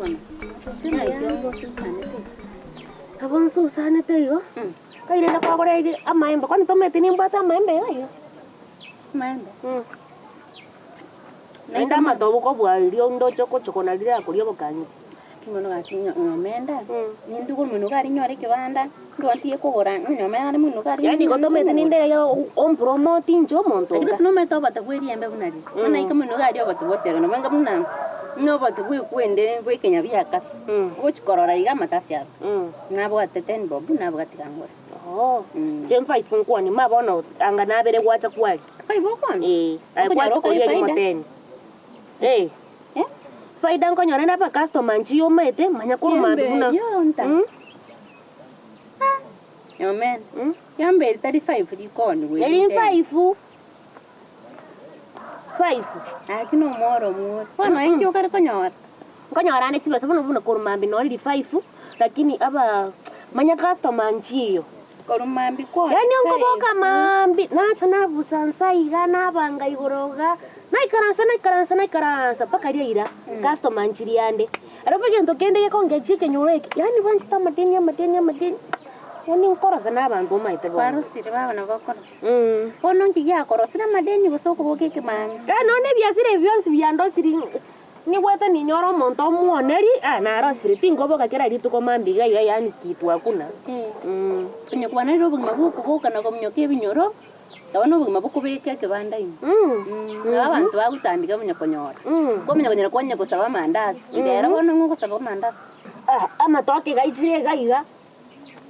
bono. Naki ongosusanete iga? Nabo nsusanete igo, nkai rende kwagora amaembe, kwani tomanyeti nimbwate amaembe iga iga? Amaembe? Naende amatobu kobua riria onde oche gocha kona riria akoria obokang'iti. Naki bono gaki nyomenda, ninde korwa moino iga aria nyore ekebanda, ndua ntige kogora nyomenda naende moino iga aria Yaani igo tomanyeti ninde iga ompromoti inche omonto Lakini iga. gose nomanyete obote bwe riembe buna riria, bono naika moino iga aria obote bwa osero nabo enga buna buna obote bwa ekwende bwa ekenyabiakari, ogochi korora iga amatasi aro, nabwate ten bob nabwati iga ngore. Oo, inche mfive nkwane, ma bono anga nabere gwacha kwaria. Five okwane? Ee, aye Okonyora gwacha okore koria faida? rimo ten. Ee, Eh? faida nkonyora ere abacustomer nchiyo omanyete, manya korwa mambia buna Yombe yonta. Mm. Ah, yomena. Mm. Yombe eri tari five rikoni gwe Eri ri ten. five. Five. Aki nomoro omworo. Bono inki okare konyora? Nkonyora ande chibesa bono buna korwa mambia noriri five, lakini aba manya customer nchiyo. Korwa mambia kwone Yaani nkoboka five. maambia, nacha nabusa nsa iga, nabanga igoro iga, naikaransa naikaransa naikaransa mpaka riaira, customer nchiria ande. Alafu egento kende gekongechia ekenyoro eke, yaani banchete amadeni amadeni amadeni, yaani nkorosa na abanto omanyete bono. Kwarosire baba nabo okorosa. Bono nki giakorosire amadeni gose okoboka ekemambia? Yaani nonya ebiasara ebi bionsi biandosiri Nigwete ninyore omonto omwoneri, ah, narosire, tinkoboka kera rituko mambia iga iga yaani kitu hakuna. Mm. Onye kwanarire obogima bw'okoboka na kominyoka ebinyoro, nabo nobogima bokobeka ekebanda ime. Mm. Nabo abanto bagotandika bamanya konyora. Mm. Kwamanya konyora kwanya gosaba amandasi, ndero bono ng'o ogosaba amandasi? Ah, amatoke gaichire iga iga,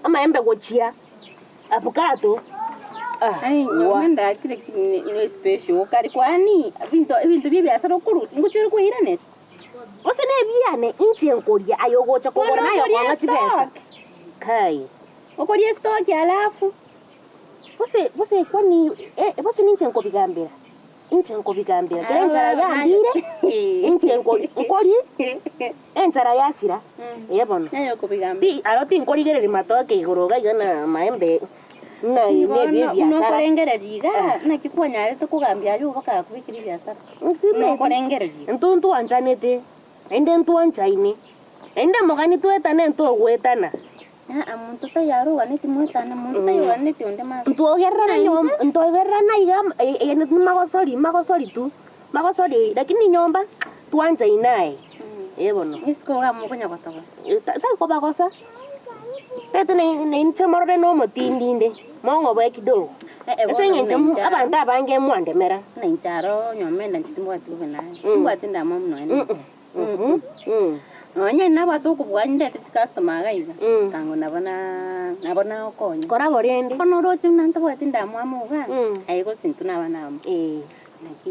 amaembe gochia. Abukato, ah, Ai, wa. nyuma ndakire ne special okare kwani ebinto ebinto bia ebiasara okorusia ngochia ore koiraneria. Gose nebiane inche nkoria aye ogocha kogora Bono naye okoria okong'a chibesa. stock. Kai. Okoria estock alafu. Gose gose kwani eh gose ninche nkobigambera. Inche nkobigambera kera enchara yandire, inche nkori enchara yasira, ee bono. Ti aro tinkorigereria matoke igoro iga iga na amaembe na Lakini ne bono buna ebiasara. okorengereria iga, naki kwanyarete kogambia aywo bakakobekera ebiasara? Buna okorengereria iga. Intwe ntwanchanete, naende ntwanchaine, naende mogani twetane ntogoetana. Aa, monto taiyo aroganeti mwetane, monto taiyo oganeti onde mabe. Ntwogererana Buna nyomba, inche, ntwogererana iga magosori, magosori tu, magosori lakini nyomba twanchaine aye, eh bono. Isiko iga mokonya gotogosa. Tari kobagosa, tete na inche morore na omotindi inde, mong'oboe kidogo, Eh, eh, ase bono eng'encho buna inche aro. abanto abange mwandemera. Buna inche aro nyomba ende inche timbwati bobe naye, timbwati ndamwamu nonya nere. Nonya nabwate okobua ndete chicustomer iga iga, kango nabo na nabo nagokonya. Korabo rende. Bono oroche buna ntabwati ndamwamu iga, aye gose intwe na abana abamo. Naki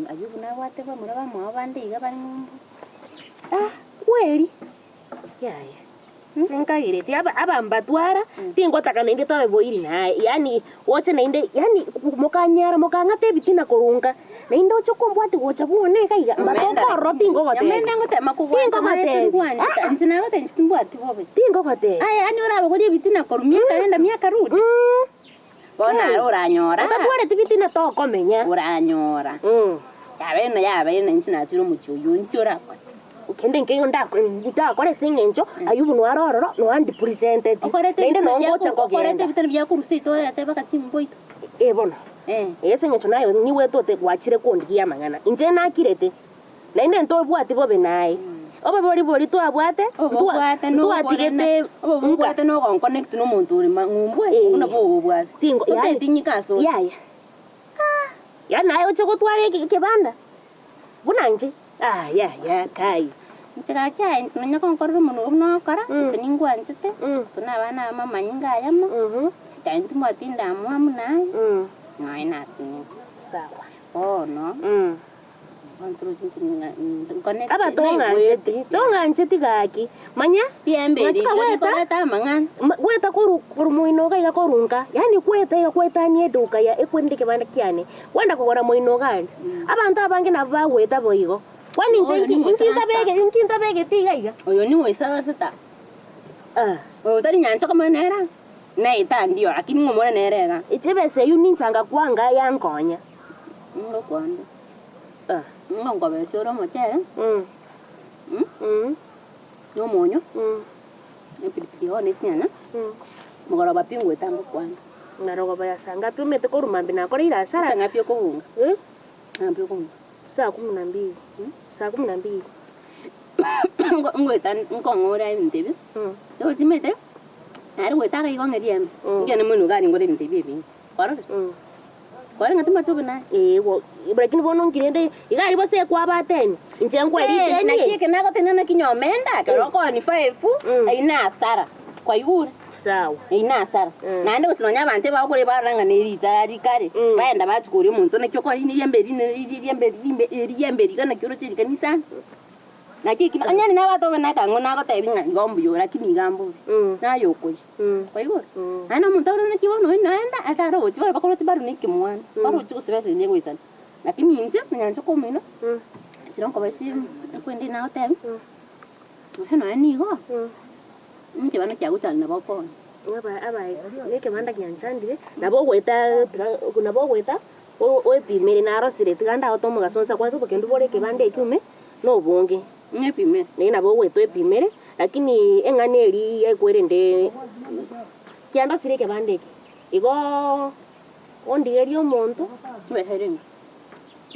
aywo buna abwate bamura bamwabo bande iga bare ng'umbu. Ah kweri, yaya. Ninkagereti aba abambatwara, tingotaka naende tobe boiri naye, yaani oche naende yaani mokanyara mokang'ata ebitina korwa nka, naende oche kombwatia gocha bwone iga iga, mbatokorora tingogotebia. Nyamenda ngotema kogwancha maye Tingogotebia. tingwanchete, Ah ah. inche nagotebia inche timbwati bobe. Tingogotebia. Aye yaani orabogorie ebitina korwa miaka nenda miaka rudi. Bono aro oranyora. Otatwareti bitina tokomenya. Oranyora. Yabeire na yabeire na inche nachire omochie oyio, inki orakore? Kende nkeigo ndakore ase eng'encho Ayubu noare ororo noa andipresenteti, Okorete naende ebitano noo bia ngocha okorete nkogenda. ebitano bia korusia itorete mpaka chimboito. Ee bono, Eh. ase eng'encho naye nigwete ote gwachire kondigia amang'ana, inche nakirete. Naende ntobwati bobe naye. Obobe boria boria twabwate, Obobwate ntwatigete noborena, obobwate nka. nogonconnect nomonto ore ng'umbu Eh. buna bobobwate. Tingo, yaani, Otetinyika ase ore. yaya. Yaani naye oche gotwara ekebanda buna inche? Ah yaya kai. Inche gaki aye inche nonya konkorera omonwa buna ogokora, inche ningwanchete, buna abana aba amanyinga ayamo, inche aye timbwati endamwamu naye, nonya nasinyiwe. Sawa. Bono. Aba tong'ancheti, tong'ancheti gaki. Manya, mwachika gweta, gweta korwa korwa moino iga iga korwa nka, yaani gweta iga gwetania eduka ya ekwende ekebanda kiane, kwenda kogora moino iga aria. Abanto abange nabo bagweta boigo. Kwani inche inki inki ntabege inki ntabegeti iga iga? Oyo nigo oisarasete Ah. Oyo otari nyancha komona nere naeta ndio lakini ng'omone nere iga. Echibesa eyio ninche ngakwanga yankonya. Ngokwambia. Ah. Ng'a nkobesia ore omochere. Mm. Mm. Na omonyo, na epilipili hoho, na echinyanya, mogoroba pi ngoeta ngokwana. Marogoba ya saa ngapi omanyete korwa mambia nakoreire asara? Saa ngapi okobunga? Saa ngapi okobunga? Saa kumi na mbili. Saa kumi na mbili. Ngoeta nkong'ora ebinto ebi, osimete, nare goeta iga igo ng'a riembe, nkende moino iga ningore ebinto ebi ebinge, kwarorire? Kwarora ng'a timobwati obobe naye? Ee, bo, lakini bono nki rende, iga aria bosa ekwaba ateni, inche nkwe riteni Naki eke nagotebia naki nyomenda, ekero okooni five, eyio na hasara, kwaigure? Sawa. Eyio na hasara. Naende gose nonya abanto ebagokora ebarora ng'a ne richara rikare, baenda bachia koria omonto naki okooni riembe eri riembe eri eri riembe eri iga naki oroche rikanisa. Naki eki onye nabwate obobe nakang'u nagotebi ng'a igo mbuya ore lakini iga mbobe, naye okoyia. Kwaigure? Naende omonto ore naki bono oyio naende atarochi bare bakorochi baro na ekemwana, barochi gose besa ende egoisana. Lakini inche onye komino, inche nkoba ase ekwende nagotebi, gose nonya nigo, ekebanda kiagochanda nabo okoonia. Aba abae na ekebanda gianchandire, nabo ogoeta tiga nabo ogoeta oepimere narosire tiga ndagote omogaso onsi kwanza obokendu bore ekebanda ekio ime. Nobonge, Ng'epimere. naye nabo ogoeta oepimere, lakini eng'ana eria yaikwerende kiandosire ekebanda eke, igoo ondigerie omonto, Chibesa ere ng'a.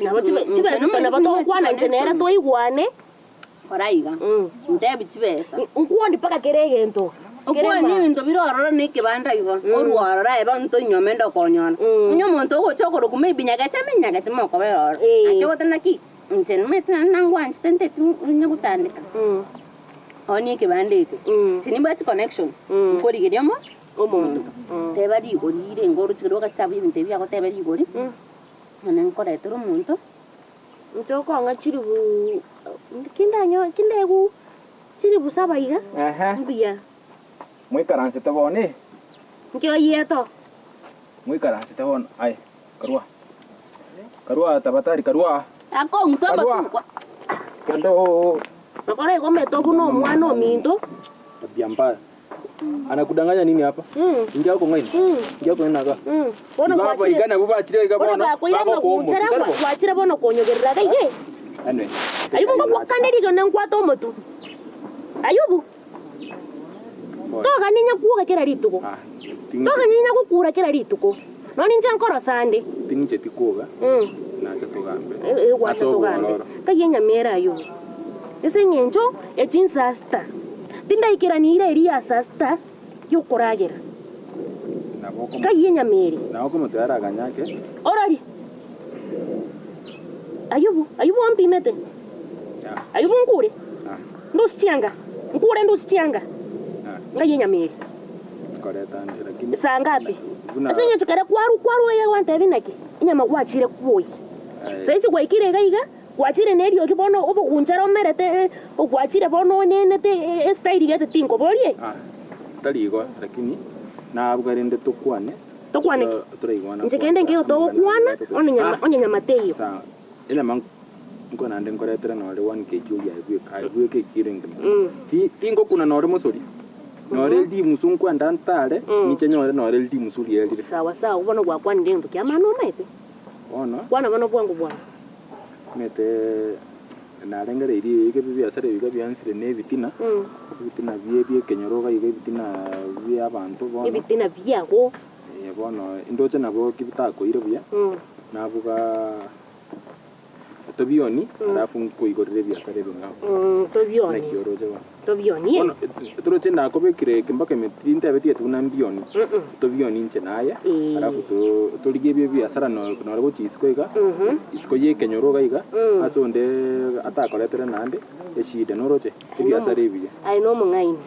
nabo chibe chibesa to nabo togokwana inche nere toigwane, Kora iga, ntebi chibesa. Nkwoni mpaka kera egento kere Okwani ma. ebinto bire ororo na ekebanda igo, orwe ororo aye bono tonyuome inde okonyora. Onye omonto ogocha okorokwa maybe nyagecheme, nyagecheme okobera ororo. Naki ogoteba naki, Inche nimanyete naende nangwanchete nteti onye gochandeka, oonie ekebanda eke, inche nimbwate chiconnection, nkorigeria omo omonto, teba rigori rire oroche riria ogacha buya ebinto ebi agotebe rigori, nonye nkoretera omonto. Inche okong'a chilifu kindanyo kindegu chilifu saba iga, Ehe. mbuya. Moikaransete bono eh. Nki oyieto? Moikaransete bono aye karua. Karua tabatari karua. Akong'usa Karua. amatuko. Kende oo. Bakora igo omanyete buna omwana ominto. Tabia mbaya. Anakudanganya nini hapa? Ingia huko ng'aini. Ingia huko ng'aini aka. Bono Igo aba gwachire iga nabwo bachire iga bono bono bakoira bagokoa omotu amaguchara tari bo? gwachire bono konyogerera iga iga. Anyway, Ayubu ngogwakane rigo nenkwate omotu. Ayubu. Togania nyakwoga kera rituko, togania nyagokura kera rituko, nonya ninche nkorosa ande. Ting'incheti kwoga, nacha togambe Gwacha ase togambe. obwororo. Taiyo enyama ere aywo. Ase eng'encho ya chinsaa sita, tindaikerania ira eria ya saa sita y'okoragera. Taiyo enyama ere. Nabo okomotebi araganye ake. Orori, Ayubu, Ayubu ompimete, Ayubu nkure. Ndusi chianga, nkure ndusi chianga, ngayie enyama eria. Saa ngapi? Ase eng'encho kere kwarwa kwarwa iga gwantebia naki, enyama gwachire kwoyia. Saisi gwaikire iga iga, gwachire na eriogi bono obogunchara omerete, gwachire bono onenete estyle gete tinkoborie. Tari igo, lakini nabwo rende tokwane. Tokwane ki? Inche kende nkeigo togokwana, onye nyama onye nyama teiyo. Enyama Nko naende nkoretere nore one kg oria aye bweka, aye bweka ekiro engima. Ti tingokuna nore mosori, nore rimusu nkwenda ntare, ninche nyore nore rimusu rierire. Sawa sawa, bono gwakwanire egento ki'amani omaete. Bono. Kwana bono bwango bwango. Omanyete narengereirie iga ebibiasara ebi iga biansire na ebitina, ebitina bie biekenyoro iga iga ebitina bia abanto bono. Ebitina biago. Eeh bono indoche nabo ki bitakoire buya, nabuga. Tobioni, alafu nkoigorere ebiasara ebing'ao. Tobioni. Naki oroche bono? Tobioni. Bono toroche nakobekire eke mpaka ime tintebetie ati buna mbioni. Tobioni inche naye, alafu torigie ebio ebiasara nore gochia isiko iga, isiko ya ekenyoro iga iga, ase onde atakoretere naende eshida noroche? Ebiasara ebiya. Aye nomong'aini,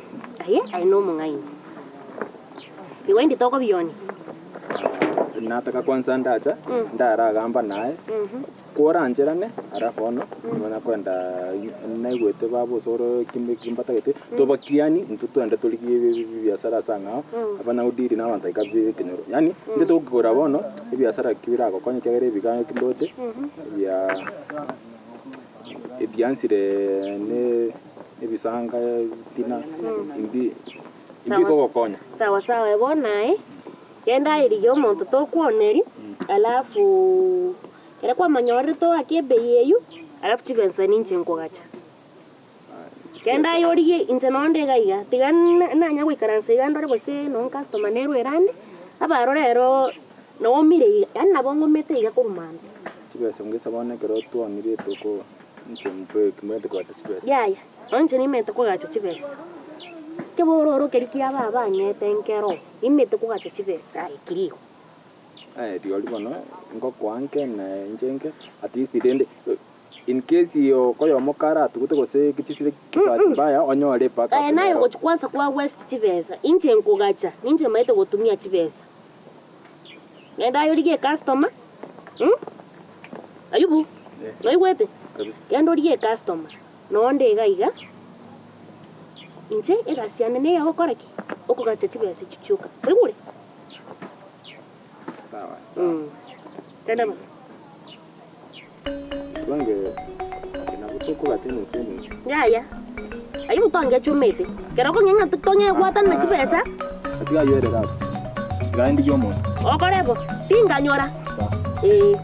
aye aye nomong'aini. Igo indi tokobioni? Nataka kwanza ndacha, ndaragamba naye, korancherane, alafu bono nimanya kwenda naigwete baba osoro kinde ki mbatagete, tobakiani intwe twende torigie ebiasara ase ang'ao, abana godeal na abanto iga be ekenyoro. Yaani intwe tokogora bono ebiasara ki biragokonye ekiagera ebiga ndoche bia ebiansire ne ebisanga ebitina imbi. Imbikogokonya. Sawa sawa bono aye genda aye rigia omonto tokwoneria alafu ekero kwamonyorire toake ebei eywo alafu chibesa ninche nkogacha. Genda aye origie inche nonde iga iga, tiga nanya goikaransa iga ndore gose nonye customer nerwe erande, abarore ero naomire iga, yaani nabo ng'omete iga korwa mambia. Chibesa ngesa bono ekero twaonire etoko inche mbwate kogacha chibesa. Yaya, nonye inche nimanyete kogacha chibesa. Ekebororo keria kia baba ang'ete nkero, nimanyete kogacha chibesa aye kirigo. Aye rirorio bono ngokoa nke na inche nke, at least rende In case okoyomo karatugute gose chisire kibahati mbaya onyore backup Aye naye nero. ogochi kwansa kwa waste chibesa, inche nkogacha, ninche maete gotumia chibesa. Genda aye origie ecustomer, mm? Ayubu, Eh. noigwete? Kabisa. Genda origie ecustomer, nonde iga iga, inche egasi yane neya gokora ki? Okogacha chibesa echi chioka. Oigure? Sawa, sawa. Mm. Genda bono. Twange nabo tokogacha enusu enusu. Yaya, ayio motonge chumete. Kero okong'ea ng'a tong'ee gwatanana chibesa. Tiga aywerere ase. Tiga ndigie omonto. Okore bo, tinganyora. Sawa. Ee.